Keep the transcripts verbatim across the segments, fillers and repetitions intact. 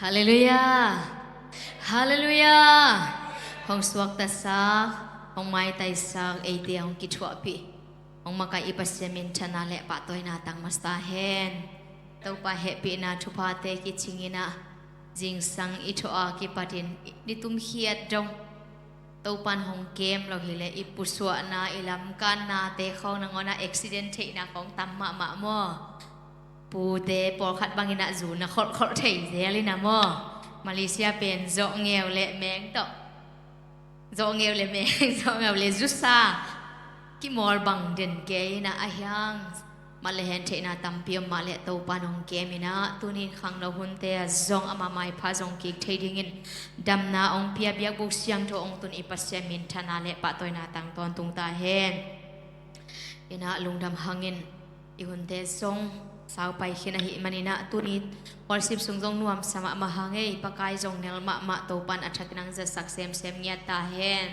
Halleluiah. Halleluiah. Hong suaktasak, hong maitaisak, eite hong kithuahpih, hong makaih i Pasian minthanna le pahtawina tang masa ta hen. Topa hehpihna thuphate kicingin ah zingsang i thawh a kipatin i tumkhiat dong Topan hong kem lo hileh i pusuahna, i lamkannate khawng nangawn ah accident theihna khawng tam mahmah maw? Pute pawlkhat bangin ah zu na kholhkholh thei zel in ah maw? Malaysia pen zawhngeu le meng tawh, zawhngeu le meng, zawhngeu le zusa kimawl bang den kei in ah, a hiang mah le hen theihna tampi om mah leh Topan hong kem in ah, tuni in khangno hunte ah zong ama maipha zong kik thei dingin damna hong pia, biakbuk siangtho hong tun i Pasian minthanna le pahtawina tang tawntung ta hen. In ah lungdam hangin i hunte zong saupai khin ahih manin ah, tuni worship sung zong nuamsa mahmah hang ei, Pakai zong nel mahmah, Topan a thakin hong zatsak semsem ngiat ta hen.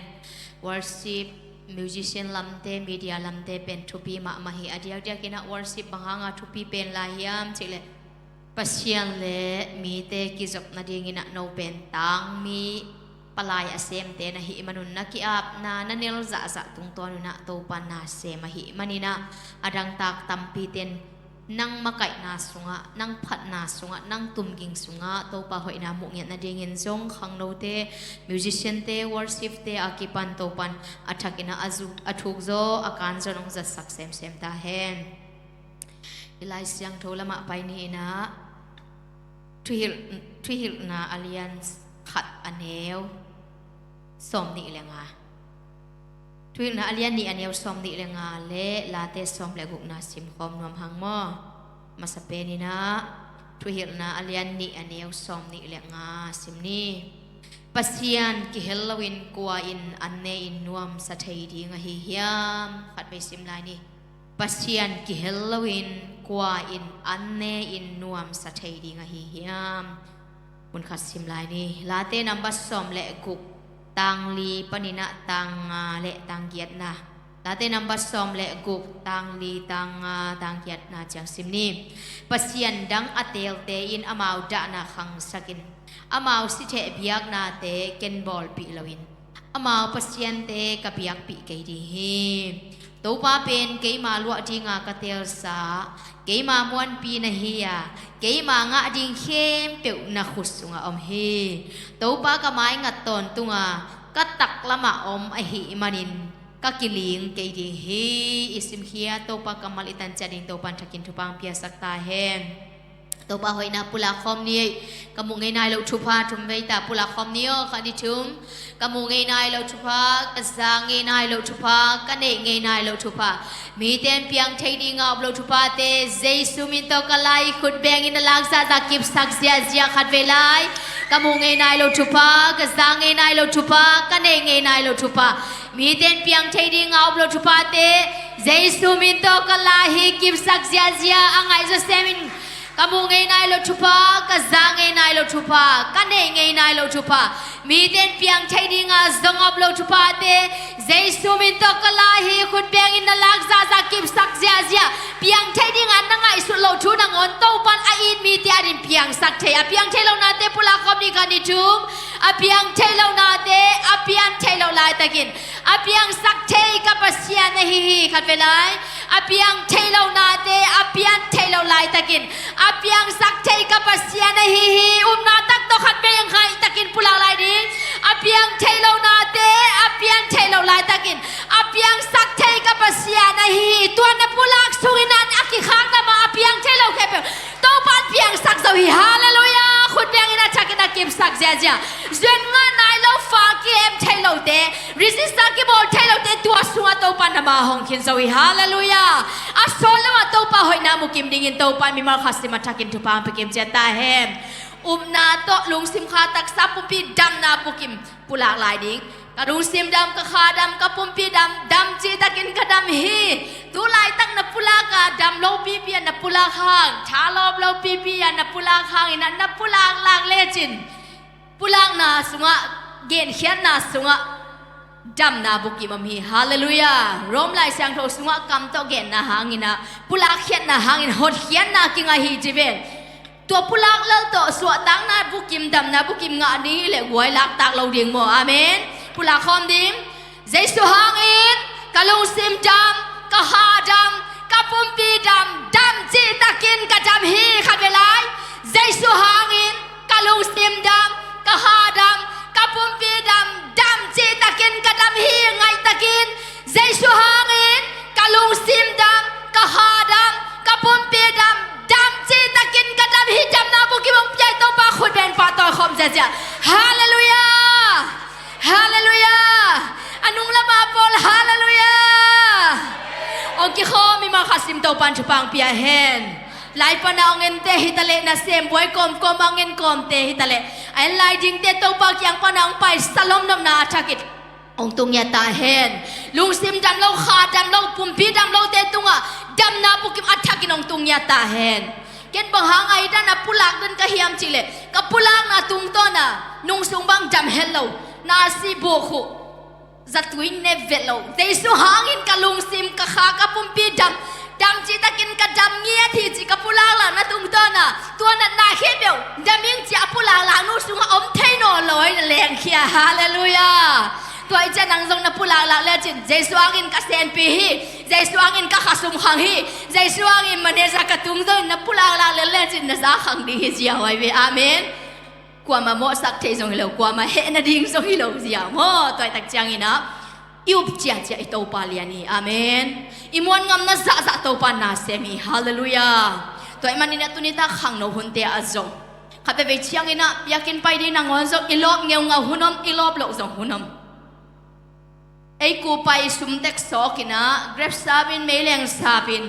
Worship, musician lamte, media lamte pen thupi mahmah hi. A diakdiakin ah worship bang hanga thupi pen lai hiam cih leh Pasian le mite kizop nadingin ah no pen tangmi palai a semte na hih manun na ki-apna, na nel zahzah tungtawn un ah Topan na sem ahih manin ah, a dangtak tampite'n nang makaihna sungah, nang phatna sungah, nang tumging sungah Topa hoihna muh ngiat nadingin zong khangnote, musiciante, worshipte a kipan Topan a thakin ah a zu-, a thuk zaw, a kan zaw in hong zatsak semsem ta hen. I Lai Siangtho lamah pai ni in ah, Thuhilh-, Thuhilhna a lian khat a neu sawm nih le nga. Thuhilhna a lian nih a neu sawm nih le nga le Late sawm le gukna simkhawm nuam hang maw? Masa pen in ah Thuhilhna a lian nih a neu sawm nih le nga sim ni. Pasian kihel loin kua in an ne-in nuamsa thei ding ahi hiam? Khatvei sim lai ni. Pasian kihel loin kua in an ne-in nuamsa thei ding ahi hiam? Mun khat sim lai ni. Late number sawm le guk, tang li panin ah tang nga le tang giatna. Late number sawm le guk, tang li, tang nga, tang giatna ciang sim ni. Pasian dang a teelte in amau dahna khangsakin, amau sitheh biaknate ken bawlpih loin, amau pasiante ka biakpih kei ding hi. Topa pen keima luah dinga ka teelsa, keima muanpi na hi a, keima ngah ding khempeuh na khut sungah om hi. Topa ka maingat tawntunga ka taklamah om ahih manin ka kiling kei ding hi. I simkhia Topa kammal i tan ciat ding Topan thakin thupha hong piasak ta hen. Topa hoihna pulak khawm ni ei. Ka muh ngei nai loh thupha thum vei ta, pulak khawm ni aw, khat, nih, thum. Ka muh ngei nai loh thupha, ka za ngei nai loh thupha, ka neih ngei nai loh thupha, mite'n piang thei dinga om loh thuphate Jesu min tawh ka la hi, khut bengin na lak zahzah kipsak ziahziah, khat vei lai. Ka muh ngei nai loh thupha, ka za ngei nai loh thupha, ka neih ngei nai loh thupha, mite'n piang thei dinga om loh thuphate Jesu min tawh ka la hi, kipsak ziahziah. A ngaih zaw semin, ka muh ngei nai loh thupha, ka za ngei nai loh thupha, ka neih ngei nai loh thupha, mite'n piang thei dinga zong om loh thuphate Jesu min tawh ka la hi, khut bengin na lak zahzah kipsak ziahziah. Piang thei dinga na ngaihsut loh thu nangawn Topan a it mite adingin piangsak thei. A piang thei lohnate pulak khawm ni, khat, nih, thum. A piang thei lohnate a pian thei loh laitakin, a piangsak thei ka Pasian ahi hi, khat vei lai. A piang thei lohnate a pian thei loh laitakin, a piangsak thei ka Pasian ahi hi. Upna tak tawh khat vei ngaih takin pulak lai ding. A piang thei lohnate a pian thei loh laitakin, a piangsak thei ka Pasian ahi hi. Tua na pulak sungin ah a kikhakna mah a piang thei lo khempeuh Topan piangsak zo hi. Halleluiah. Khut bengin a thakin a kipsak ziahziah. Zuan ngah nai lo, fa ki-em thei lote, register kibawl thei lote tua sungah Topan na mah hong khin zo hi. Halleluiah. A sawt lo-ah Topa hoihna mukim dingin Topan mimal khat sim a thakin thupha hong pia kim ciat ta hen. Upna tawh lungsim kha taksa pumpi damna bukim pulak lai ding. Ka lungsim dam, ka kha dam, ka pumpi dam, dam cihtakin ka dam hi. Tu laitak na pulak a dam lopipi a na pulak hang, thalawp lopipi a na pulak hangin ah na pulak lak lecin, pulakna sungah, genkhiatna sungah damna bukim om hi. Halleluiah. Rom Lai Siangtho sungah kam tawh genna hangin ah, pulakkhiatna hangin hotkhiatna kinga hi ci ven. Tua pulak lel tawh suahtakna bukim, damna bukim ngah ding hi leh guai laktak lo ding maw? Amen. Pulak khawm ding. Jesu hangin ka lungsim dam, ka ha dam, ka pumpi dam, dam cihtakin ka dam hi. Khat vei lai. Jesu hangin ka lungsim dam, ka ha dam, ka pumpi dam, dam cihtakin ka dam hi. Ngaihtakin. Jesu hangin ka lungsim dam, ka ha dam, ka pumpi dam, dam cihtakin ka dam hi. Damna bukim hong pia i Topa khut beng pahtawi khawm ziazia. Halleluiah. Halleluiah. A nung lama pawl, halleluiah. Hong kikhawm i ma khat sim Topa in thupha hong pia hen. Lai pana hong ente hi taleh, nasem buai kawmkawm hong en kawmte hi taleh, a en lai dingte Topa kiang pana hong pai salom nopna a thakin hong tung ngiat ta hen. Lungsim dam lo, kha dam lo, pumpi dam lote tungah damna bukim a thakin hong tung ngiat ta hen. Ken bang hang ai dan a pulak dan ka hiam cihleh, ka pulakna tungtawna nungsung bang dam het lo, nasi buh khuh zatui ne vet lo. Jesu hangin ka lungsim, ka kha, ka pumpi dam, dam cihtakin ka dam ngiat hi ci ka pulaklakna tungtawna tua natna khempeuh dam ing ci a pulaklak nungsungah om thei nawn lo hi na lengkhia. Halleluiah. Tua i ciah nang zong na pulaklak lecin Jesu hangin ka senpi hi, Jesu hangin ka khasum khang hi, Jesu hangin manager ka tung zongin na pulaklak le lecin na za khang ding hi zia huai ve. Amen. Kuama mawhsak thei zong hi lo, kuama heh nading zong hi lo zia maw? Tua i tak ciangin ah i up ciacia i Topa lian hi. Amen. I muan ngamna zahzah Topa na sem hi. Halleluiah. Tua i manin ah tuni tak khangno hunte ah zong khat veve ciangin ah biakinn pai ding nangawn zong i lawp ngeungau hun om, i lawp loh zong hun om. Ei kupai sum tek sawkin ah grep sapin, meileng sapin,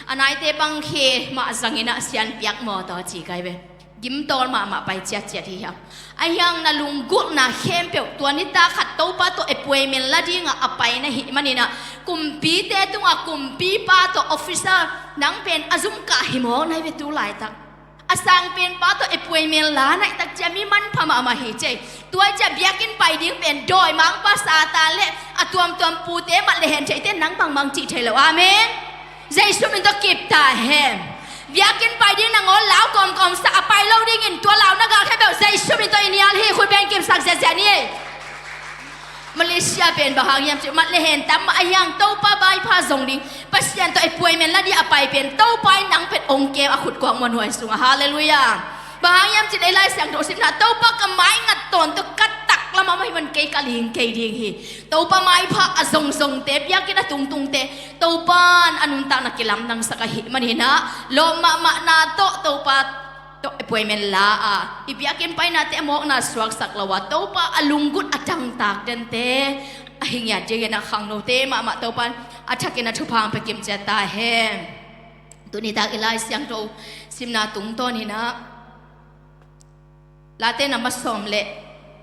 a naite bang khe mah zangin ah sianpiak mawtaw ci kai ve. Gimtawl mahmah pai ciatciat hi hiam? Ahi hang na lunggulhna khempeuh tua nitak khat Topa tawh appointment la dingah a pai na hih manin ah kumpite tungah kumpipa tawh officer nang pen a zum kah hi mawk na hi ve tu laitak. A sangpenpa tawh appointment la na hih tak ciah mi manpha mahmah hi cei. Tua ciah biakinn pai ding pen dawimangpa Satan le a tuamtuam pute mat le hen theite nang bangbang cih thei lo. Amen. Jesu min tawh kip ta hen. Biakinn pai ding nangawn lau kawmkawm sa a pai lo dingin tua lau na gak khempeuh Jesu min tawh i nial hi. Khut beng kipsak ziazia ni. Malaysia pen bang hang hiam cih mat le hen tam mah ahi hang Topa maipha zong ding, Pasian tawh appointment la ding a pai pen Topa in nang pen ong kem a khut kuak muanhuai sungah. Halleluiah. Bang hang hiam cih ei Lai Siangtho simna Topa ka mai ngat tawntung ka taklam a mah hi man kei ka ling kei ding hi. Topa maipha a zongzongte biakinn a tungtungte Topa in a nuntakna kilamdangsak ahih manin ah lawm mahmahna tawh Topa tawh appointment la a i biakinn painate a mawkna suaksak lo a Topa a lunggulh a tangtak dente a hi ngiat dingin a khangnote mahmah Topa in a thakin a thupha hong pia kimciat ta hen. Tuni tak i Lai Siangtho simna tungtawnin ah Late na masawm le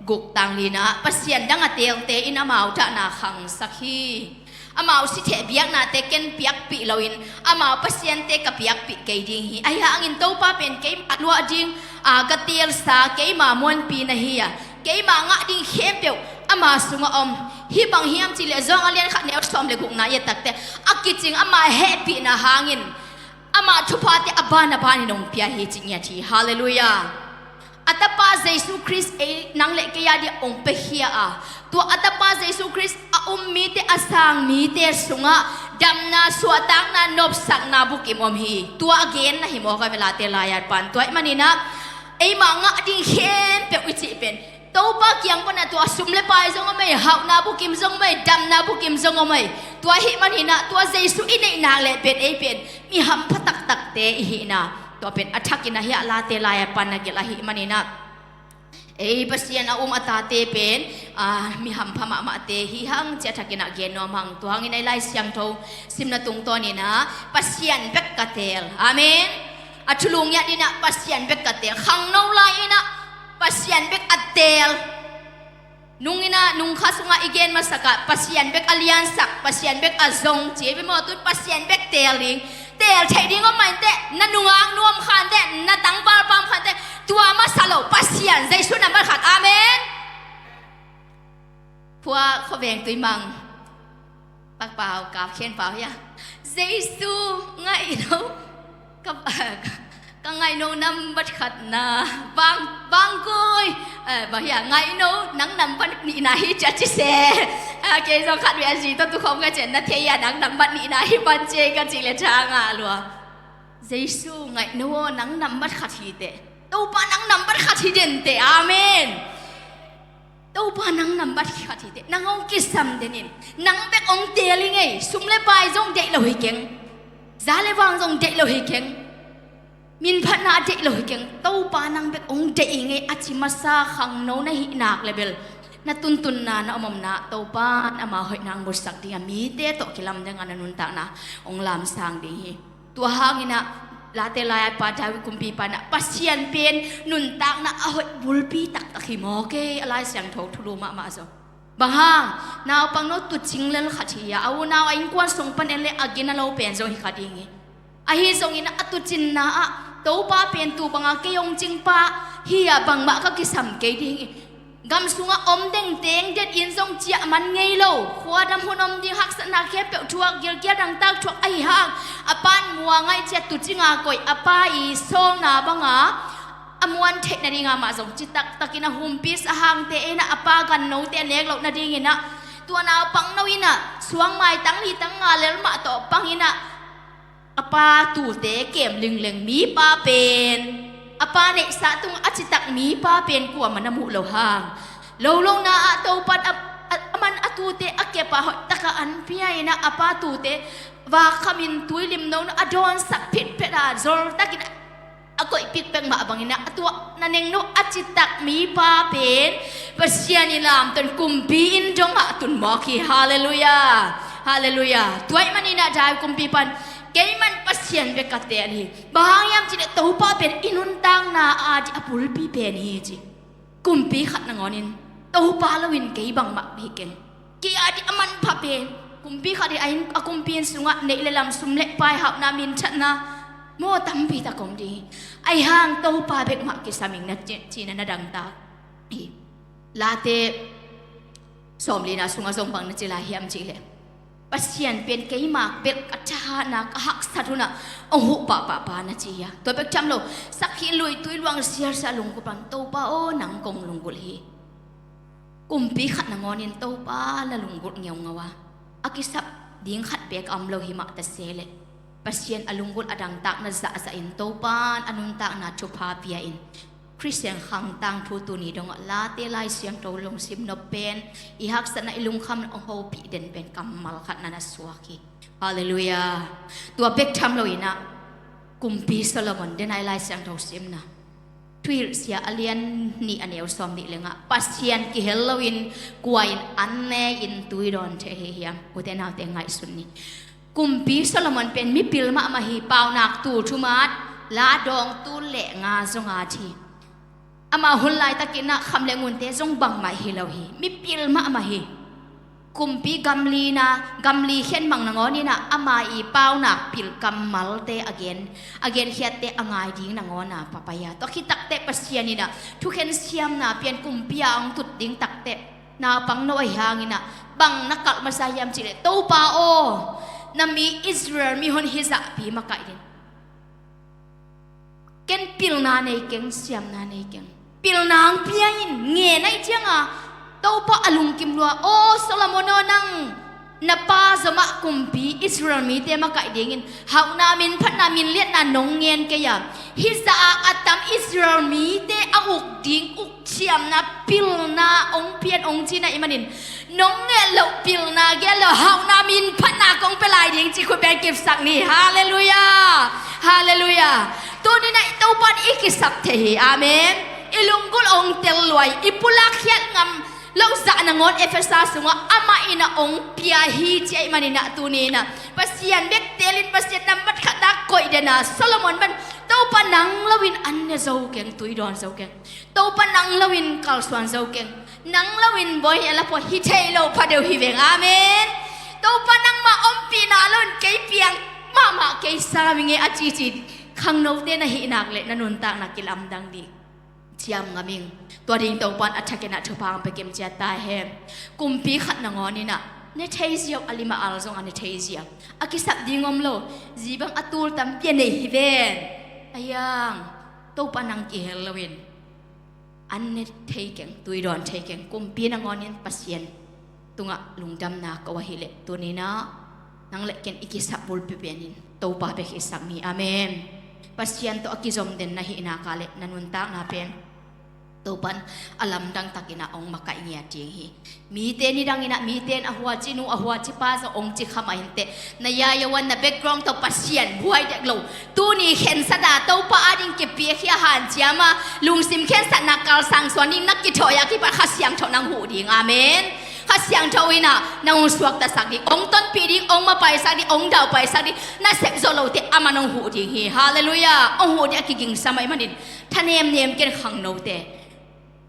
guk tang li-in ah Pasian dang a teelte in amau dahna khangsak hi. Amau sitheh biaknate ken piakpih loin amau pasiante ka piakpih kei ding hi. Ahi hangin Topa pen keima luah ding a ka teelsa keima muanpi na hi a keima ngah ding khempeuh ama sungah om. Hih bang hiam cih leh Johan a lian khat neu sawm le gukna i et takteh a kicing ama hehpihna hangin ama thuphate a ban a banin hong pia hi cih ngiat hi. Halleluiah. A tapa Jesu Khrist ei nang le kei a dingin hong piakhia a tua a tapa Jesu Khrist a um mite a sang mite sungah damna suahtakna nopsakna bukim om hi. Tua a genna hi mawk a ve Late lai-at pan tua ahih manin ah eima ngah ding khempeuh i cih pen Topa kiang pana tua sum le pai zong om ei, hauhna bukim zong om ei, damna bukim zong om ei. Tua ahih manin ah tua Jesu i neih nak leh pen ei pen mi hampha taktakte i hihna tua pen a thakin ahi a Late lai-at pan na gelh ahih manin ah ei Pasian a um a tate pen a mi hampha mahmahte hi hang ci a thakin ah gen nuam hang. Tua hangin ei Lai Siangtho simna tungtawnin ah Pasian bek ka teel. Amen. A thulu ngiat in ah Pasian bek ka teel. Khangno lai in ah Pasian bek a teel. Nung in ah nung kha sungah i gen masak ah Pasian bek a liansak, Pasian bek a zong ci ei ve maw? Tun Pasian bek teel ding. Teel theih ding om mah inteh, na nungak nu om kha inteh, na tangvalpa om kha inteh, tua masa lo Pasian Jesu nambat khat. Amen. Khua khuaveng tui mang. Pakpau kap khen pau hia. Jesu ngaih lo ka Ka ngaihno nambat khatna, bang, bangkui, eh, bang hia, ngaihno nang nambat nihna hi cia ci se. Ah, kei zong khat vei a zi tawh tukhawm ka cian na thei a, nang nambat nihna hi pan cia ka ci le thangah lua. Jesu ngaihno aw, nang nambat khat hi teh. Topa nang nambat khat hi den teh. Amen. Topa nang nambat khat hi teh. Nang hong kisam den in. Nang bek hong teel hi ngei. Sum le pai zong deih lo hi keng. Za le vang zong deih lo hi keng. Minphatna a deih lo hi keng. Topa nang bek hong deih hi ngei a ci masa khangno na hih nak le bel na tuntunna na omomna Topa in ama hoih nang mutsak ding a mite tawh kilamdang a na nuntakna hong lamsang ding hi. Tua hangin ah Late lai-a pa David kumpipa in ah Pasian pen nuntakna a hoih bulpi taktak hi maw kei a Lai Siangtho thulu mahmah zaw. Bang hang, naupang no tuucing lel khat hi a, a unau a innkuan sung pan en le a gina lo pen zong hi kha ding hi. Ahi zongin a tuucinna ah Topa pen tu banga kei hong cingpa hi a, bangmah ka kisam kei ding hi. Gam sungah om dengteng den in zong ciah man ngei lo, khuadam hun om ding haksatna khempeuh thuak, gilkial dangtak thuak ahi hang, a pan muang aih ciah tuucinga koih a pa i sawlna banga a muan theih nadinga mah zong citak takin a humpi sa hangte in ah a pa gannote a nek loh nadingin ah tua naupang no in ah suang maitang li tang nga lel mah tawh pangin ah a pa tuute kem lingleng mipa pen, a pa neihsa tungah a citak mipa pen kuamah na muh lo hang. Lo lo na ah Topa in a, a, a man a tuute a kep a hoih taka an pia in ah a pa tuute vak khamin tuilim no a dawnsak phitphet a zol takin a koih pikpek mah bangin ah a tua na neng no a citak mipa pen Pasian i lamton kumpi in dongah tun mawk hi. Halleluiah. Halleluiah. Tua ahih manin ah David kumpipa in kei man Pasian bek ka teel hi. Bang hang hiam cih leh Topa pen i nuntakna a dih a bulpi pen hi ci. Kumpi khat nangawnin Topa loin kei bangmah hi keng. Kei a dih a manpha pen kumpi khat hi a, a kumpi inn sungah neih le lam, sum le pai, hauhna, minthanna maw tampi tak om ding hi. Ahi hang Topa bek mah kisam ing na ci, cihna na dangtak hi. Late sawmlina sungah zong bang na ci lai hiam cih leh Pasian pen keima bel ka thahatna ka haksat hunah hong huh pahpah pa na ci hi a. Tua bek tham lo, sakhi lui tui luang sialsial lunggulh pan Topa aw nang kong lunggulh hi. Kumpi khat nangawnin Topa la lunggulh ngeungau a, a kisap ding khat bek a om lo hi mah ta se leh Pasian a lunggulh a dangtakna zahzah in Topa in a nuntakna thupha pia in Khristian khang tangthu tuni dongah Late Lai Siangtho lungsim nop pen i haksatna i lungkham hong hopih den pen kammal khat na na suak hi. Halleluiah. Tua bek tham loin ah kumpi Solomon, Denai Lai Siangtho simna Thuhilhsia a lian nih a neu sawm nih lengah Pasian kihel loin kua in an ne in tui dawn thei hi hiam? Ute naute ngaihsun ni. Kumpi Solomon pen mipil mahmah hi, paunak tul thumat, la dawng tul le nga zonga thi. Amah hun laitakin ah kham le ngunte zong bangmah hi lo hi, mipil mahmah hi. Kumpi gamlina, gamli khen mang nangawn inah ama i paunak pil kammalte a gen, a genkhiatte a ngai ding nangawn a papai a. Tua khit takteh Pasian inah thukhen siamna pian kumpi a hong tut ding takteh naupang no ahi hanginah bang na kalh masa hiam cihleh, Topa aw, na mi Israel mihon hizahpi makaih ding. Ken pilna nei keng, siamna nei keng. Pilna hong pia in, ngen aih cianga Topa a lungkim lua, aw Solomon aw, nang na pa zomah kumpi Israel mite makaih dingin hauhna, minphatna, minliatna nong ngen kei a, hizah a a tam Israel mite a uk ding uk siamna, pilna hong pian hong cina i manin, nong nget loh pilna gel lo hauhna, minphatna kong pia lai ding ci khut beng kipsak ni. Halleluiah. Halleluiah. Tuninah i Topa in i kisap thei hi. Amen. I lunggulh hong tel luai, i pulak khiat ngam loh zah nangawn Efesa sungah amah inah hong pia hi ci ahih maninah tuninah Pasian bek teelin Pasian nambat khatna koih dena Solomon ban Topa nang loin an ne zo keng, tui dawn zo keng. Topa nang loin kalsuan zo keng. Nang loin bawi hi a la pua hi thei lo pha deuh hi veng. Amen. Topa nangmah ompihna loin kei piang mahmah kei sam i ngei a cici khangnote na hih nak le na nuntakna kilamdang ding. Ciam ngam ing. Tua ding Topa in a thakin ah thupha hong pia kim ciat ta hen. Kumpi khat nangawn inah ne thei ziau, a lim a al zong a ne thei ziau. A kisap ding om lo. Zi bang a tul tampi a nei hi ven. Aiang, Topa nang kihel loin an ne thei keng, tui dawn thei keng, kumpi nangawnin Pasian tungah lungdamna ko ahileh tuninah nang le ken i kisap bulpi penin Topa bek i sak ni. Amen. Pasian tawh a kizom den na hihna ka le na nuntakna pen Topan a lamdang takinah ong makaih ngiat ding hi. Mite nidang inah mite in a huaci nu a huaci pa zong ong ci kha mah inteh, na yaya wan na background tawh Pasian buai dek lo. Tuni khensat a Topa ading kipiak hi a hanciam a lungsim khensatna kalsang suan ding na kithawh a kipat Kha Siangtho nang huh ding. Amen. Kha Siangtho inah nang ong suaktasak ding, ong tonpih ding, ong mapaisak ding, ong daupaisak ding, na sep zawh lote amah nang huh ding hi. Halleluiah. Ong huh ding a kigingsa mah i manin thanemnem ken khangnote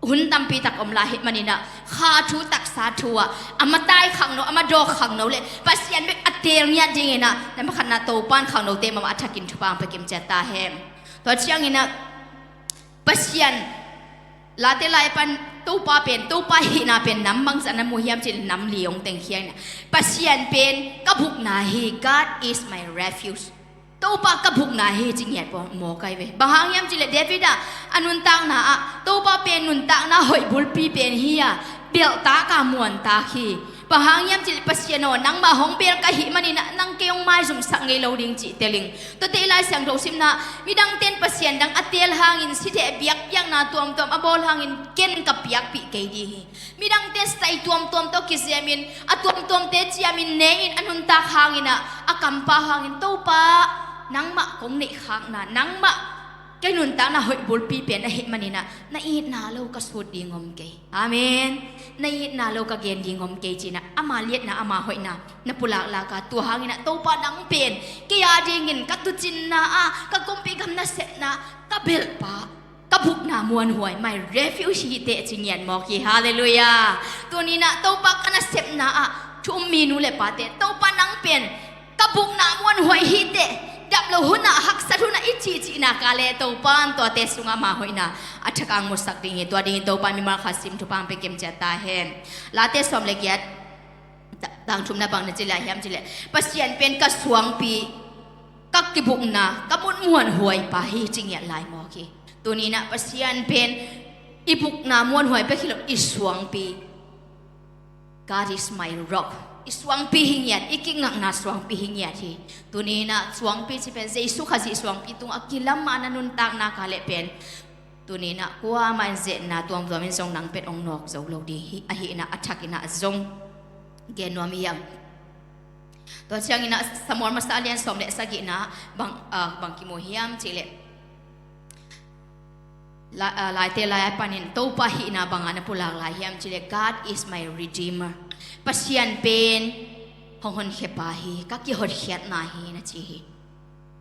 hun tampi tak om lai hi maninah kha thu taksa thu ah a matai khangno a madawk khangno le Pasian bek a teel ngiat dinginah na makhatna Topan khangnote mahmah a thakin thupha ong pia kim ciat ta hen. Tua cianginah Pasian Late lai pan Topa pen, Topa hihna pen nam bangzah na mu hiam cih nam li ong tengkhia inah Pasian pen ka bukna hi. God is my refuge. Topa ka bukna hi ci ngiat pawh maw kai ve. Bang hang hiam cihleh David ah a nuntakna ah Topa pen nuntakna hoih bulpi pen hi a, belhtak a muantak hi. Bang hang hiam cihleh Pasian aw, nangmah hong bel ka hih maninah nang kei hong maizumsak ngei lo ding cih teling. Tuate i Lai Siangtho simna midangte in Pasian dang a teel hangin sitheh biakpiakna tuamtuam a bawl hangin ken ka piakpih kei ding hi. Midangte sai tuamtuam tawh kizemin a tuamtuamte ciamin ne-in a nuntak hanginah a kampa hangin Topa nangmah kong neihkhakna, nangmah kei nuntakna hoih bulpi pen ahih maninah na itna lo ka sut ding om kei. Amen. Na itna lo ka gen ding om kei cinah ama liatna ama hoihna na pulaklaka tua hanginah Topa nang pen kei a dingin ka tucinna ah ka kumpi gam nasepna ka belhpa ka bukna muanhuai, my refuge hi teh ci ngiat mawk hi. Halleluiah. Tuninah Topa ka nasepna ah thu um mi nu le pate Topa nang pen ka bukna muanhuai hi teh. Dap lo hunah haksat hunah i cihcihna ka le Topan tuate sungah ama hoihna a thakang musak ding hi. Tua dingin Topan mimal khat sim thupha ong pia kim ciat ta hen. Late sawm le giat tang thumna bang na ci lai hiam cihleh Pasian pen ka suangpi, ka kibukna, ka mut muanhuai pa hi ci ngiat lai mawk hi. Tuninah Pasian pen i bukna muanhuai bek hi lo, i suangpi. God is my rock. I suangpi hi ngiat, i kingakna suangpi hi ngiat hi. Tuninah suangpi ci pen Jesu Khazih suangpi tungah kilam a na nuntakna ka le pen tuninah kuamah in zetna tuamtuam in zong nang pet ong nawk zo lo ding hi, ahi inah a thak inah zong gen nuam hi hiam. Tua cianginah Samuel masa a lian sawm le sagihna bang, ah, bang kimu hiam cihleh La, ah, Laite lai panin Topa hihna banga na pulak lai hiam cihleh God is my redeemer. Pasian pen hong honkhiapa hi, ka kihotkhiatna hi na ci hi.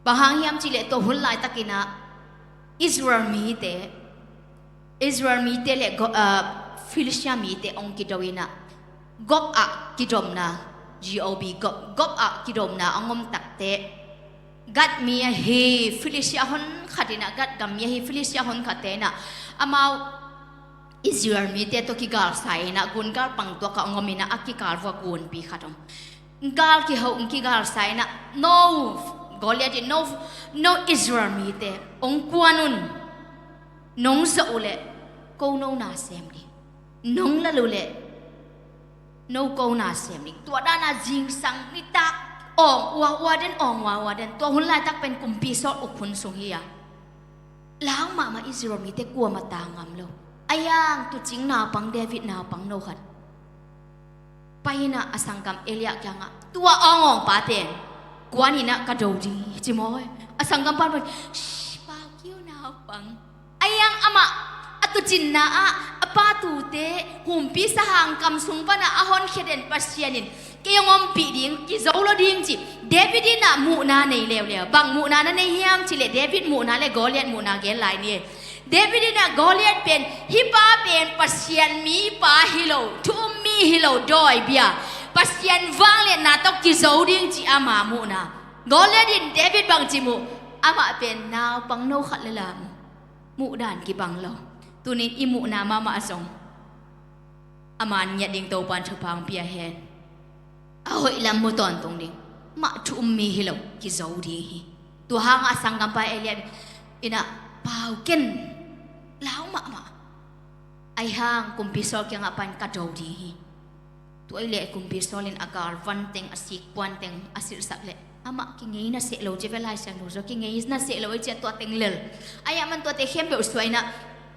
Bang hang hiam cihleh tua hun laitakinah Israel mite, Israel mite le Go-, ah, Philistia mite ong kido inah Gob ah kidomna, G O B, Gob, Gob ah kidomna ong om takteh Gad mi ahi Philistia honkhat inah, Gad gam mi ahi Philistia honkhatte inah amau Israel mite tawh kigalsa inah gungal pangtuak ah ong om inah a kikalvua gunpi khat om. Gal kiho ong kigalsa inah no Goliath in no, no Israel mite ong kuan un, nong zawh uhleh ko no na sem ding, nong lal uhleh no ko na sem ding. Tua dana zingsang nitak awng uaua den, awng uaua den. Tua hun laitak pen kumpi sawt uk hun sung hi a, lau mahmah Israel mite kuamah ta ngam lo. Aiang tucing naupang, David naupang no khat pai inah a sanggam Eliab kiangah tua awngawng pa pen kuan inah ka do ding hi ci maw. A sanggam pan pen, shh, pau kiu naupang. Aiang amah a tucinna ah a pa tute humpisa hang kam sung panah a honkhia den Pasian in kei hong ompih ding, kizo lo ding ci. David inah muhna nei leuleu. Bang muhna na nei hiam cihleh David muhna le Goliath muhna gen lai ni. David inah Goliath pen hih pa pen Pasian mipa hi lo, thu um mi hi lo, dawibia, Pasian vangliatna tawh kizo ding ci ama muhna. Goliath in David bangci muh? Amah pen naupang no khat le la muh. Muhdan kibang lo. Tunin i muhna mahmah zong a man ngiat ding Topan thupha ong pia hen. A hoih lam mu tawntung ding. Mah thu um mi hi lo, kizo ding hi. Tua hangah a sanggampa Eliab, Inah pau ken, lau mahmah. Aihang Kumpi Saul kiangah pain ka do ding hi. Tua ileh Kumpi Saul in a galvan teng, a sikpuan teng a silhsak leh amah kingeina seh lo ci ve, Lai Siangtho sungah kingeina seh lo ei cia tua teng lel. Aihang man tuate khempeuh suah inah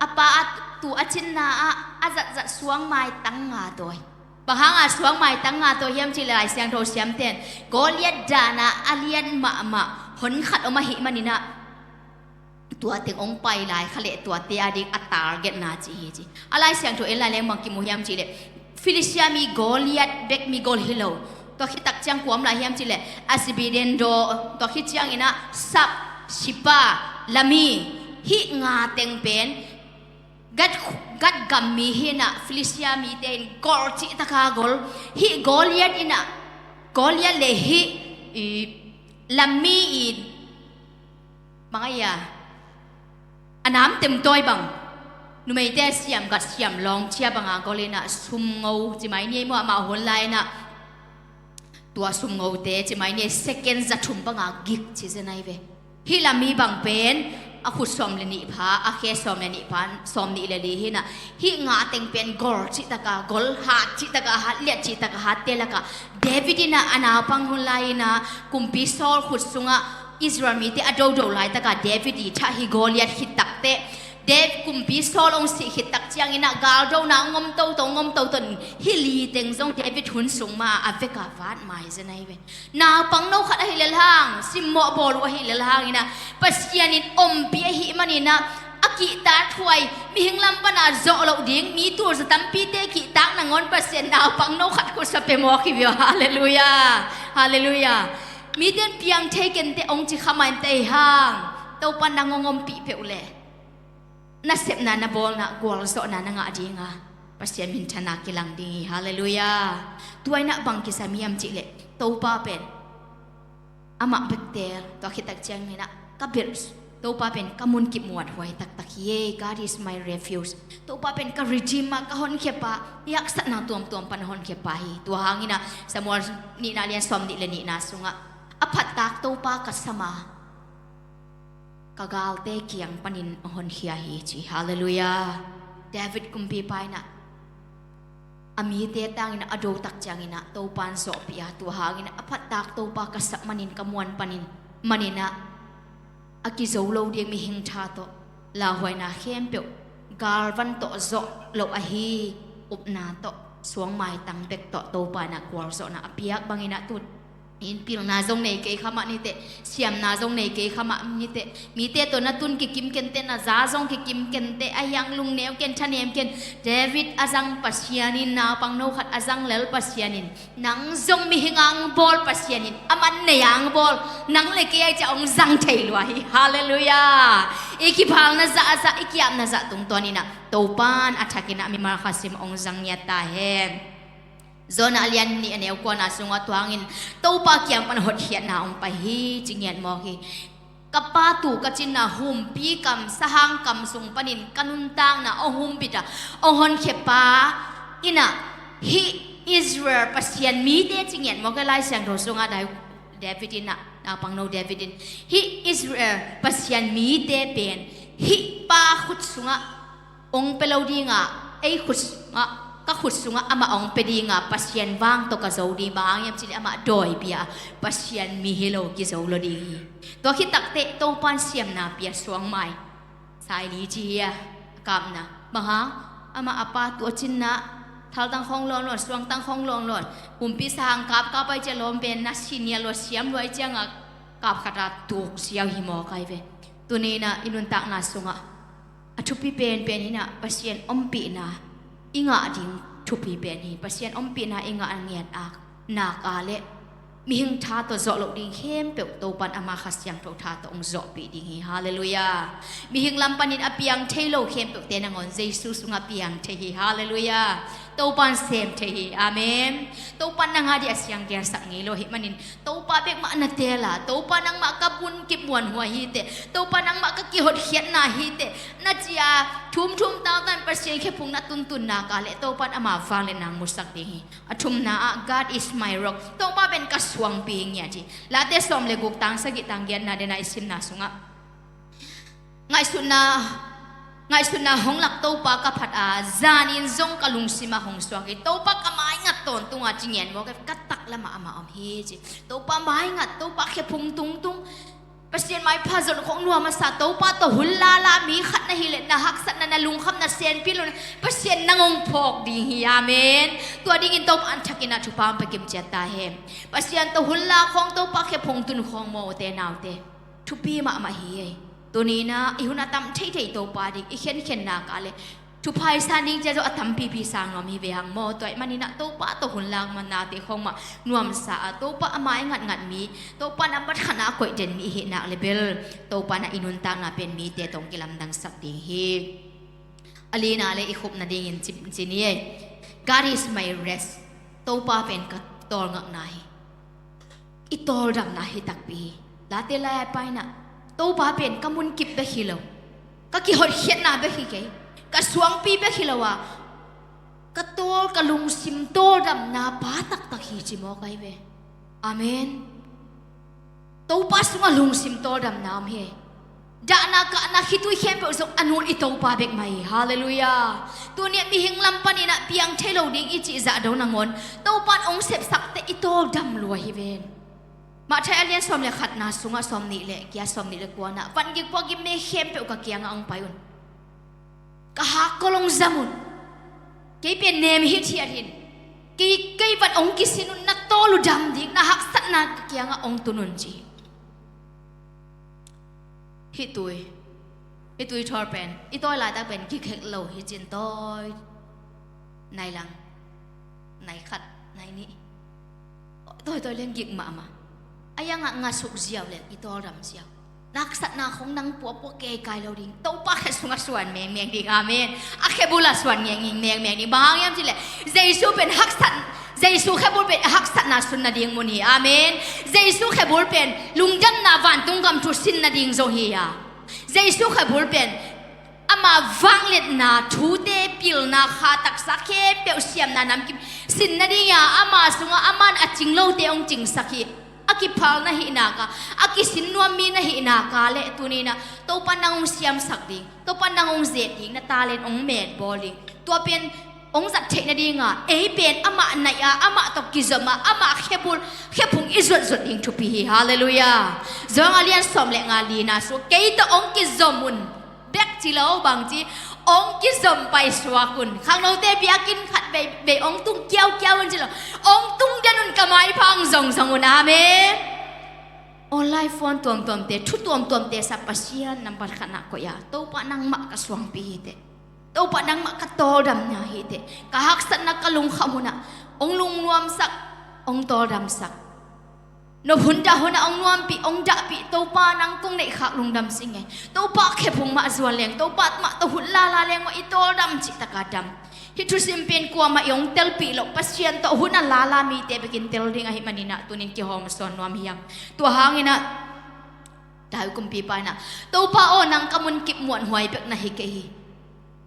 a pa a tu a cinna ah a zatzat suang maitang nga tawi. Bang hanga suang maitang nga tawi hiam cihleh Lai Siangtho siamten Goliat dana a lian mahmah hon khat om ahih maninah tua teng ong pai lai kha leh tuate a ding a targetna ci hi ci. A Lai Siangtho en lai leng bang kimu hiam cihleh Filistia mi Goliat bek mi gol hi lo. Tua khitak ciang kuam lai hiam cihleh Asbel, Dan, tua khit cianginah Sap, Sipa, Lami, hih nga teng pen Gat, Gat gam mi hinah Filistia mite in gol cihtaka gol. Hih Goliat inah, Goliat le hih i Lami in bang a ia a nam temtawi bang, numeite siam gat siam lawng cia banga gol inah sumngo ci mai ni ei maw, amah hun lai inah tua sumngote ci mai ni ei, second za thum banga gik ci zen ai ve. Hih Lami bang pen a khut sawm le nih pha, a khe sawm le nih pha, sawm nih le li hinah hih nga teng pen gol cihtaka gol, hat cihtaka hat, liat cihtaka hatte lakah David inah a naupang hun lai inah Kumpi Saul khut sungah Israel mite a dodo laitaka David i thah hi Goliat khit takteh David, Kumpi Saul ong sih khit tak cianginah galdona ong om toto, ong om toto in hih li teng zong David hun sung ma a veka vat mai zen ai ve. Naupang no khat ahih lel hang, simmawh bawl uh ahih lel hanginah Pasian in ompih ahih maninah a kihtak thuai, mihing lam pana zawh loh ding, mi tulza tampite kihtak nangawn Pasian naupang no khat khutsa pia mawk hi viau. Halleluiah. Halleluiah. Mite in piang thei kenteh ong ci kha mainteh hang, Topa nang ong ompih peuh leh nasepna na bawlna gualzawhna na ngah dinga Pasian minthanna kilang ding hi. Halleluiah. Tua inah bang kisam hiam cihleh Topa pen amah bektel tua khit tak cianginah ka belh, Topa pen ka munkip muathuai taktak hi ei. God is my refuge. Topa pen ka Redeemer, ka honkhia pa, i haksatna tuamtuam pan honkhia pa hi. Tua hanginah Samuel nihna lian sawm nih le nihna sungah a phattak Topa ka sam a, ka galte kiang panin a honkhia hi ci. Halleluiah. David kumpipa inah a mite tangin a do tak cianginah Topa in zawhpih a, tua hanginah a phattak Topa ka sap manin ka muan panin maninah a kizo lo ding mihing tha tawh lauhuaina khempeuh galvan tawh zawh loh ahi, upna tawh suang maitang bek tawh Topa inah gualzawhna a piak banginah tu in pilna zong nei kei kha mah niteh, siamna zong nei kei kha mah niteh, mite tawh na tun kikim kenteh, na za zong kikim kenteh, ahi hang lungneu ken, thanem ken. David a zang Pasian in, naupang no khat a zang lel Pasian in, nang zong mihing ang bawl Pasian in, a man nei ang bawl, nang le kei ai ciah ong zang thei lua hi. Halleluiah. I kiphalna zah a zah, i kiapna zah tungtawninah Topa in a thakinah mimal khasim ong zang ngiat ta hen. Jonah a lian nih a neu kuana sungah tua hangin Topa kiang pan hotkhiatna ong pai hi ci ngiat mawk hi. Ka pa tu ka cinna humpi kam, sahang kam sung panin ka nuntakna ong humpih a, ong honkhia pa inah hih Israel Pasian mite ci ngiat mawk hi. Lai Siangtho sungah David inah, naupang no David in hih Israel Pasian mite pen hih pa khut sungah ong pia lo dinga, ei khut sungah, ka khut sungah amah ong pia dinga, Pasian vang tawh ka zo ding, bang hang hiam cihleh amah dawi pia, Pasian mi hi lo kizo lo ding hi. Tua khit takteh Topa in siamna pia suang mai. Saili ci hi a, a kapna bang hang, amah a pa tu a cinna, thaltang khong lawnlawn, suangtang khong lawnlawn, kumpi sahang kapkap ai ciah lawm pen na sinia lua siam lua ai cianga kap khata tuk siau hi mawk ai ve. Tuninah i nuntakna sungah a thupi penpen hinah Pasian ompihna i ngah ding thupi pen hi. Pasian ompihna i ngah ngiat a, nak a le mihing tha tawh zawh loh ding khempeuh Topa in ama Kha Siangtho tha tawh ong zawhpih ding hi. Halleluiah. Mihing lam panin a piang thei lo khempeuhte nangawn Jesu sungah piang thei hi. Halleluiah. Topa in sem thei hi. Amen. Topa in nang a dih a siang gelsak ngei lo ahih manin Topa bek mah na teel a, Topa nangmah ka munkip muanhuai hi teh, Topa nangmah ka kihotkhiatna hi teh na ci a, thumthum tautau in Pasian khephung na tuntunna ka leh Topa in ama vangliatna musak ding hi. A thumna ah, God is my rock. Topa pen ka suangpi hi ngiat hi. Late sawm le guk, tang sagih tang giatna dena i simna sungah Ngaihsutna, ngaihsutna hong lak Topa ka phat a, zanin zong ka lungsim ah hong suak hi. Topa ka maingat tawntung a ci ngen maw, ka taklam ah amah om hi ci. Topa maingat, Topa khephung tungtung. Pasian maipha zon khong nuam a sa, Topa tawh hun lala mi khat na hi leh na haksatna, na lungkhamna senpi lo na, Pasian nang hong phawk ding hi. Amen. Tua dingin Topa an thakin ah thupha hong pia kim ciat ta hen. Pasian tawh hun la khong, Topa khephung tun khong, mote naute, thupi mahmah hi ei. Tuni in ah i hun a tam theithei Topa ding i khenkhenna ka le thupha i san ding cia zong a tampipi sang nuam hi ve hang maw. Tua ahih manin ah Topa tawh hun lak man nate khong mah nuamsa a, Topa a mai ngatngat mi, Topa nambat khatna a koih den mi i hih nak le bel, Topa in ah i nuntakna pen mite tawh hong kilamdangsak ding hi. A lina le i khupna dingin ci, ci ni ei. God is my rest. Topa pen ka tawlngakna hi. I tawldamna hi takpi hi. Late lai-a pai in ah, Topa pen ka munkip bek hi lo, ka kihotkhiatna bek hi kei, ka suangpi bek hi lo a, ka tawl, ka lungsim tawldamna pa taktak hi ci mawk ahi ve. Amen. Topa sungah lungsim tawldamna om hi. Dahna kahna khitui khempeuh zong a nul i Topa bek mah hi. Halleluiah. Tuni ah mihing lam panin ah piang thei lo ding i cih zah do nangawn, Topa in hong sepsak teh i tawldam lua hi ven. Matthai a lian sawm le khatna sungah sawm nih le kia, sawm nih le kuana, van gik puak gik me khempeuh ka kiangah hong pai un. Ka hakkol hong zam un. Kei pen nem hithiat hi in. Kei, kei van hong kisin un, na tawl uh dam ding, na haksatna ka kiangah hong tun un ci. Hih tui, hih tui thawl pen i tawi laitak pen gik hek lo hi cin tawi. Nai lang, nai khat, nai nih. Tawi tawi lian gik mahmah. A iangah nga suk ziau le i tawldam ziau. Na haksatna khong nang puahpuah kei kai lo ding. Topa khe sungah suan mengmeng ding. Amen. A khe bulah suan ngengngeng mengmeng ding. Bang hang hiam cih leh Jesu pen haksat, Jesu khe bul pen haksatna sunna ding mun hi. Amen. Jesu khe bul pen lungdamna vantung gam thu sinna ding zong hi a. Jesu khe bul pen ama vangliatna thute, pilna, kha taksa khempeuh, siamna namkim sinna ding a, ama sungah aman a cing lote hong cingsak hi. A kiphal na hih nak a, a kisin nuam mi na hih nak a le tuni in ah Topa nang hong siamsak ding, Topa nang hong zet ding, na talent hong metbawl ding. Tua pen hong zat theih nading a, ei pen amah naih a, amah tawh kizom a, amah khe bul, khe phung i zuatzat ding thupi hi. Halleluiah. Johan a lian sawm le nga, lina sungah kei tawh hong kizom un. Bek ci lo, bang ci, hong kizom paisuak un. Khangnote biakinn khat vei, vei hong tung kiaukiau un ci lo. Hong tung den un, ka maipha hong zongzong un. Amen. Online phone tuamtuamte, thu tuamtuamte sa Pasian nambat khatna koih a, Topa nangmah ka suangpi hi teh. Topa nangmah ka tawldamna hi teh. Ka haksatna, ka lungkham hunah hong lungnuamsak, hong tawldamsak. Nop hun dah hunah hong nuampih, hong dahpih, Topa nang kong neihkhak lungdam sing e. Topa khephung mah zuan leng, Topa mah tawh hun lala leng mah i tawldam cih taka dam. Hih thusim pen kuamah i hong telpih loh, Pasian tawh hun a lala mite bekin tel ding ahih manin ah tunin kihawm sawn nuam hiam? Tua hangin ah David kumpipa in ah, Topa aw, nang ka munkip muanhuai bek na hi kei hi.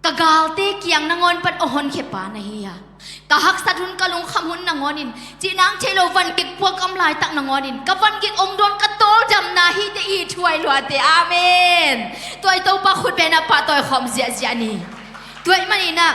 Ka galte kiang nangawn pan hong honkhiapa na hi a, ka haksat hun, ka lungkham hun nangawnin, cih nang theih lo van gik puak a om laitak nangawnin ka van gik hong dawn, ka tawldamna hi teh, i thuai luate. Amen. Tua i Topa khut benah pahtawi khawm ziahziah ni. Tua ahih manin ah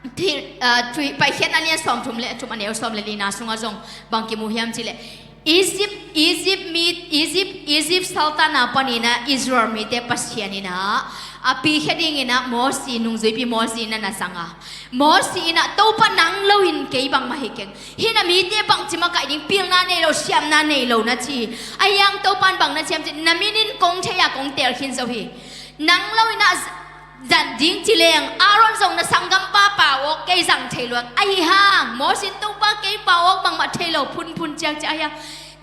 Thi-, ah, Thuhilhpaihkhiatna lian sawmthum le thum, a neu sawm le lina sungah zong bang kimu hiam cih leh, Egypt, Egypt mi, Egypt, Egypt saltanna panin ah Israel mite Pasian in ah a pikhia dingin ah Mosi, nungzuipi Mosi na na zang a, Mosi in ah, Topa nang loin kei bangmah hi keng. Hih na mite bangci makaih ding, pilna nei lo, siamna nei lo na ci hi. Ahi hang Topa in bang na ci hiam cih leh, na min in kong thei a, kong teel khin zo hi. Nang loin ah z-, zang ding ci leng, Aaron zong na sanggampa pau awk, kei zang thei lua. Ahi hang Mosi in, Topa kei pau awk bangmah thei lo, phunphun ciakciak. Ahi hang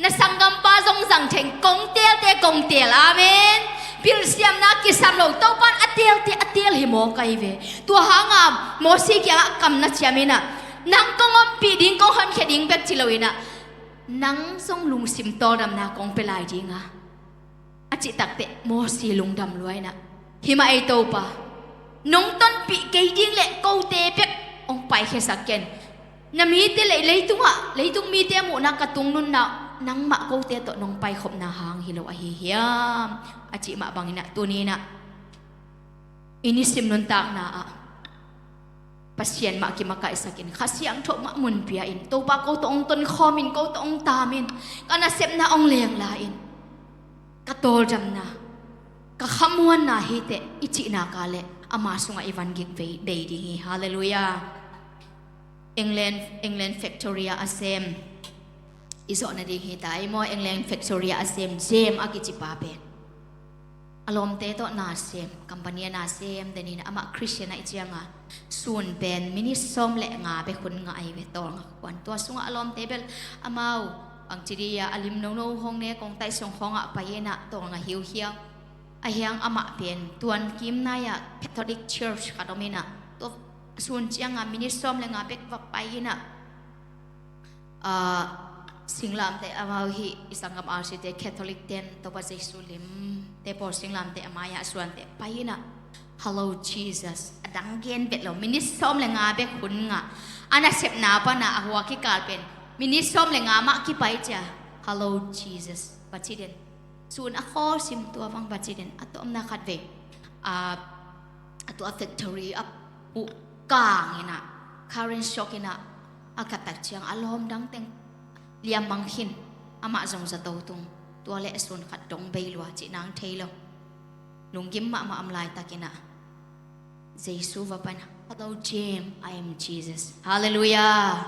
na sanggampa zong zang thei ing, kong teelte kong teel. Amen. Pil siamna kisam lo, Topa in a teelte a teel hi mawk ahi ve. Tua hanga Mosi kiangah kam na ciam in ah, nang kong ompih ding, kong honkhia ding bek ci loin ah, nang zong lungsim tawldamna kong pia lai ding a, a cih takteh Mosi lungdam lua in ah, hi mah ei Topa, nong tonpih kei ding leh kote bek hong paikhiasak ken. Na mite leh leitungah, leitung mite muhna ka tungnunna uh nangmah kote tawh nong paikhopna hang hi lo ahi hiam, a cih mah bangin ah tuni in ah I nisim nuntakna ah Pasian mah kimakaihsakin, Kha Siangtho mah mun pia-in, Topa ko tawh hong tonkhawmin, ko tawh hong taamin, ka nasepna hong lengla-in, ka tawldamna, ka khamuanna hi teh i cihna ka leh ama sungah i van gik bei, bei ding hi. Halleluiah. England, England factory ah a sem, i zawh nading hi ta ei maw, England factory ah a sem James a kici pa pen a lawmte tawh na sem, company ah na sem, denin amah Christian ahih cianga sun pen minit sawm le nga bek hun ngah ahi ve, tawlnga khuan. Tua sungah a lawmte bel amau bangci dih a, a lim nono hong ne, kong taih sung khawngah pai inah tawlnga hiuhiau. Ahi hang amah pen tuan kim nai-ah Catholic Church khat om inah, tua sun cianga minit sawm le nga bek va pai inah, ah, singlamteh, amau hih i sanggam R C te, Catholic ten Topa Jesu limte pawl singlamteh a mai-ah suanteh pai inah, "Hello Jesus," a dang gen vet lo, minit sawm le nga bek hun ngah, a nasepna pana a hua kikal pen minit sawm le nga mah kipai cia, "Hello Jesus," va ci den. Sun a khawsim tua bang va ci den, a tawpna khat vei, ah, a tua factory a puh kang inah, current shock inah, a ka tak ciang a lawm dang teng liammang khin, amah zong zato tung, tua leh sun khat dong bei lua cih nang thei lo. Lunggim mahmah om laitak inah Jesu va pan, "Hello James, I am Jesus." Halleluiah.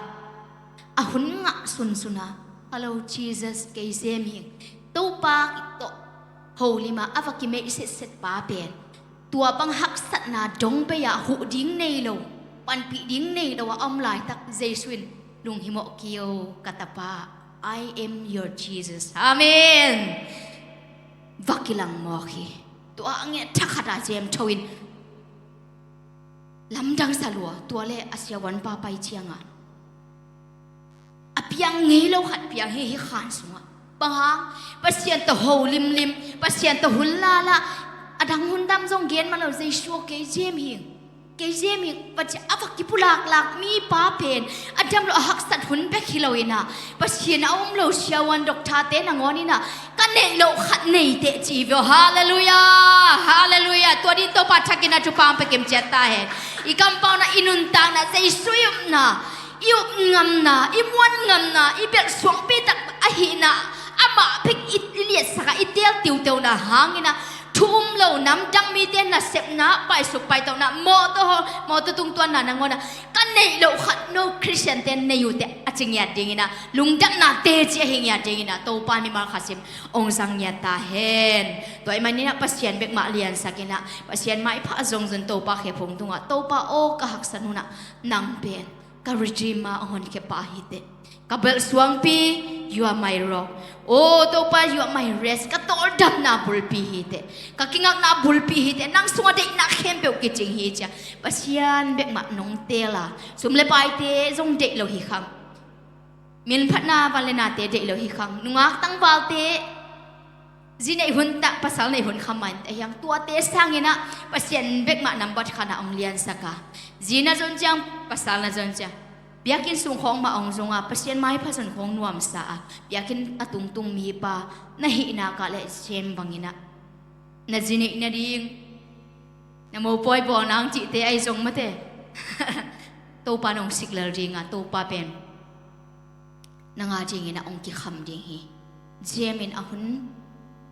A hun ngah sunsunah, "Hello Jesus, kei James hi ing." Topa tawh holimah a va kimeih setset pa pen tua bang haksatna dong bei-ah huh ding nei lo, panpih ding nei lo a om laitak Jesu in, "Lunghimawh kei o ka tapa, I am your Jesus." Amen. Va kilang mawk hi. Tua a nget thakhatah James tho in lamdang sa lua, tua leh a siavuanpa pai ciangah a piang ngei lo khat piang hi, hih khan sungah. Bang hang? Pasian tawh ho limlim, Pasian tawh hun lala, a dang hun dam zong gen mah lo, "Jesu aw, kei James hi ing, kei James hi ing," va ci a, a va kipulaklak mipa pen a dam lo, a haksat hun bek hi lo inah, Pasian a um lo siavuan doctor-te nangawn inah, "Ka neih loh khat nei teh," ci hi ve aw. Halleluiah. Halleluiah. Tua din Topa thakin a thupha hong pia kim ciat ta hen. I kampauna, i nuntakna, Jesu i upna, i up ngamna, i muan ngamna, i belh suangpi tak ahihna, amah bek i, i liatsak a, i teel tiuteuna hang inah, thu um lo, namdang mite nasepna, paisuk paitauhna, mawtaw, mawtaw tungtuanna nangawn ah, "Ka neih loh khat no Christian-te nei uh teh," a ci ngiat ding inah, lungdamna teci ahi ngiat ding inah, Topa mimal khasim hong zang ngiat ta hen. Tua ahih manin ah Pasian bek mah liansak inah, Pasian maipha zongzong Topa khephung tungah, "Topa aw, ka haksat hunah nang pen ka Redeemer, a honkhia pa hi teh. Ka belh suangpi, you are my rock. Oh Topa, you are my rest. Ka tawldamna bulpi hi teh. Ka kingakna bulpi hi teh. Nang sungah deihna khempeuh kicing hi," ci a, Pasian bek mah nong teel a, sum le paite zong deih lo hi khang, minphatna van le nate deih lo hi khang, nungak tangvalte zi neih hun tak, pasal neih hun kha mai, ahi hang tuate sang inah Pasian bek mah nambat khatna hong liansak a, zi na zon ciang, pasal na zon ciang, biakinn sung khawng mah hong zong a, Pasian maipha zon khawng nuamsa a, biakinn a tungtung mipa na hih nak leh James bang inah, na zi neih nading, na mopawi bawl nang cihte ahi zong mate, Topa nong sik lel ding a, Topa pen nang a dingin ah hong kikham ding hi. James in a hun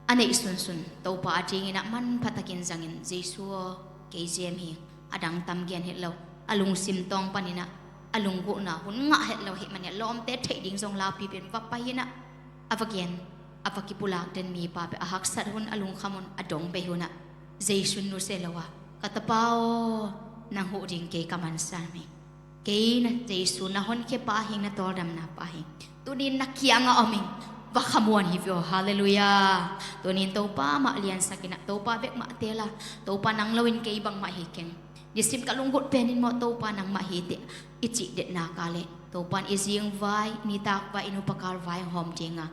a neih sunsun Topa a dingin ah manpha takin zangin, "Jesu aw, kei James hi ing," a dang tam gen het lo. A lungsim tawng panin ah a lunggulhna hun ngah het lo ahih manin ah lawmte theih ding zong laupi pen va pai inah, a va gen, a va kipulak den mipa pen a haksat hun, a lungkham hun, a dong bei hun ah Jesu nusia lo a, "Ka tapa aw, nang huh ding kei ka mansa hi. Kei na Jesu na honkhia pa hi ing, na tawldamna pa hi ing. Tuni-in na kiangah om ing," va khamuan hi ve aw. Halleluiah. Tuni-in Topa mah liansak inah, Topa bek mah teel a, "Topa nang loin kei bangmah hi keng. Nisim ka lunggulh penin maw Topa nangmah hi teh," i cih det nak leh, Topa in i zingvai, i nitakvai, i nupakal vai hong hawm ding a,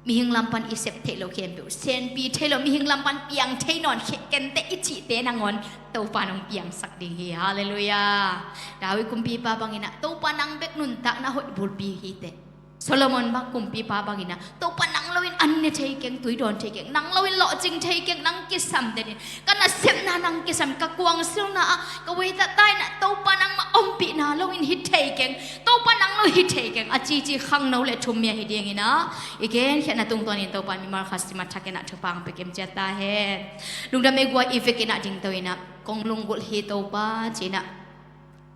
mihing lam pan i sep theih loh khempeuh, senpi thei lo, mihing lam pan piang thei nawn khe kenteh i cihte nangawn Topa in hong piangsak ding hi. Halleluiah. David kumpipa bangin ah, "Topa nang bek nuntakna hoih bulpi hi teh. Solomon bang kumpipa bangin ah, Topa nang loin an ne thei keng, tui dawn thei keng, nang loin lawhcing thei keng, nang kisam denin, ka nasepna nang kisam, ka kuangsilna ah, ka weizat ta in ah, Topa nangmah ompihna loin hi thei keng, Topa nang lo hi thei keng, a cici khangno le thum mi ahi dingin ah, i genkhiatna tungtawnin Topa mimal khat sim a thakin ah thupha hong pia kim ciat ta hen. Lungdam ei guai, i vekin ah dingto in ah, kong lunggulh hi Topa ci-in ah,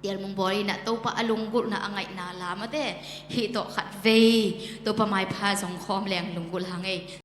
tialmung bawl in ah, Topa a lunggulhna a ngaihna la mate, hih tawh khat vei Topa maipha zong khawm leng lunggulh hang ei.